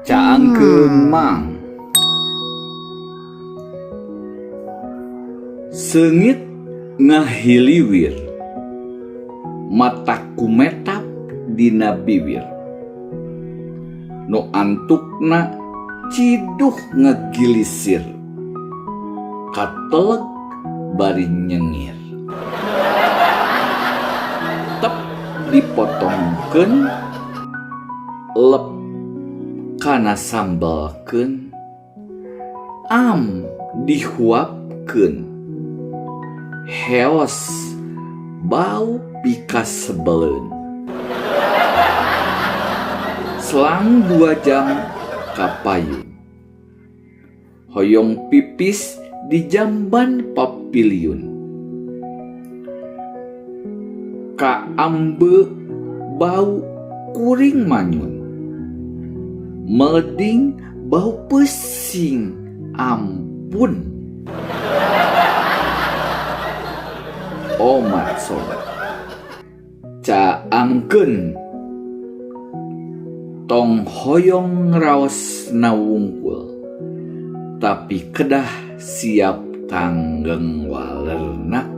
Caangkeun Mang. Seungit ngahiliwir, matak kumetap dina biwir. Nu antukna ciduh ngagilisir, kateleg bari nyengir. Tep dipotongkeun, lep kana sambelkeun. Am dihuapkeun, heos bau pikasebeleun. Selang 2 jam ka payun, hoyong pipis di jamban papiliun. Kaambe bau kuring manyun, meleding bau peussing ampun. Omat sobat, caangkeun tong hoyong raosna wungkul, tapi kedah siap tanggeng walerna.